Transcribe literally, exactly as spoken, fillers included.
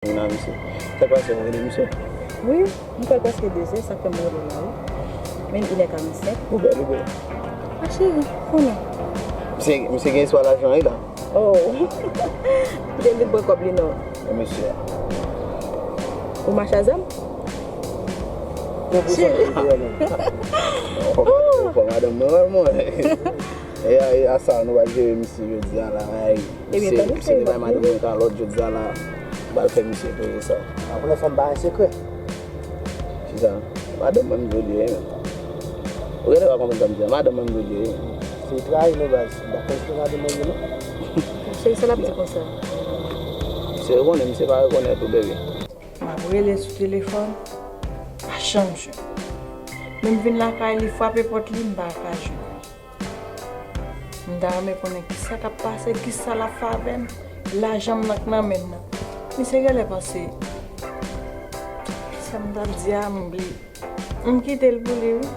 Moun a misye. Sa k pase, ou rele misye? Wi, m kwè l prèske de zè, sa k fè m rele w la, wi. Men inè karannsenk. Ou bèl, ou bèl. A cheri, konnen. Misye, misye gen espwa lajan, wi, la. Oh. Kite l vin pran kòb li, non. E mesye a. Ou mache a zam? Cheri. Fò madanm mwen wè mwen. E a, e a sa, nou va jere misye jodi a la. Ay, misye, misye te bay madanm mwen kalòt jodi a la. M pral fè misye peye sa. Apre fò m ba yon sekrè. Kisa? Madanm mwen m jodi, wi. Ou genlè pa konprann sa m di a. Madanm mwen m jodi, wi. Se trayi nou, baz. M pa konn si madanm mwen ye, non. Cheri, sa l ap di konsa? Misye rekonnen, misye pa rekonèt ou, bebe. M ap rele sou telefòn, pa janm jwenn. Men m vin lakay li, frape pòt li, m pa ka jwenn. M ta renmen konnen kisa k ap pase, kisa l ap fè avè m, lajan m nan k nan men l nan. Misye genlè panse, sa m t ap di a, m bliye. M kite l pou li, wi.